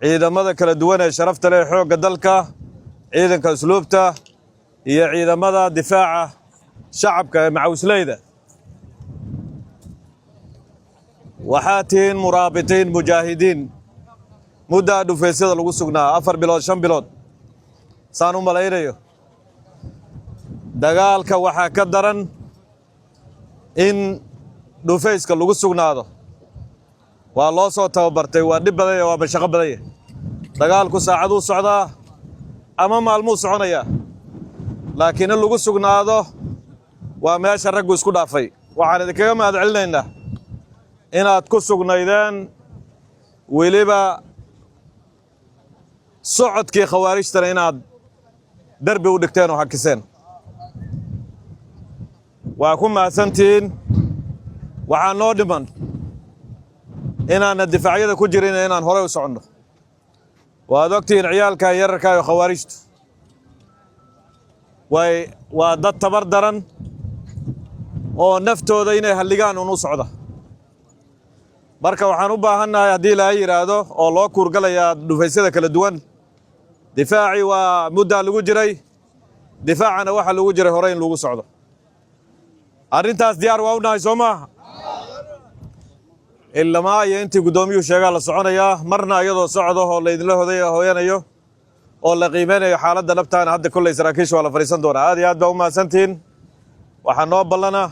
Ciidamada kala duwan ee sharafta leh, xoogga dalka, ciidanka usluubta iyo ciidamada difaaca shacabka ee macawisleyda, waxaa tihiin muraabitiin mujaahidiin. Muddaa dhufaysyada lagu sugnaa, 4 bilood, 5 bilood saan u malaynayo. Dagaalka waxaa ka daran in dhufayska lagu sugnaado. Waa loo soo tababartay, waa dhib badanya, waa mashaqo badanya. Dagaalku saacaduu socdaa ama maalmuu soconayaa, laakiin in lagu sugnaado waa meesha raggu isku dhaafay. Waxaan idinkaga mahad celinaynaa inaad ku sugnaydeen, weliba socodkii khawaarijtana inaad derbi u dhigteen oo hakiseen. Waa ku mahadsantihiin. Waxaa noo dhiman inaanna difaacyada ku jirin, inaan horey u soconno. Waad ogtihiin ciyaalka yararka iyo khawaarijtu way waa dad tabar daran oo naftooda inay halligaan un u socda. Marka waxaan u baahannahay, haddii Ilaahay yidhaahdo, oo loo kuurgalayaa dhufaysyada kala duwan. Difaacii waa muddaa lagu jiray, difaacana waxa lagu jiray hore in lagu socdo. Arrintaas diyaar waa u nahay, soo maaha? Ilamaa iyo intii guddoomiyuhu sheegaa la soconayaa, marna iyadoo socdo oo laydinla hoday hooyanayo oo la qiimeynayo xaaladda dhabtaana. Hadda kolley saraakiisha waa la fadhiisan doonaa. Aad iyo aad baa u mahadsantihiin. Waxaa noo ballana,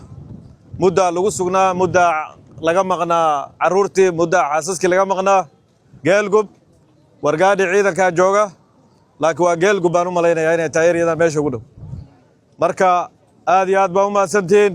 muddaa lagu sugnaa, muddaa laga maqnaa carruurtii, muddaa xaasaskii laga maqnaa. Geelgub Wargaadhi ciidankaa jooga, laakiin waa Geelgub baan u malaynayaa inay tahay eryadan meesha ugu dhow. Marka aad iyo aad baa u mahadsantihiin.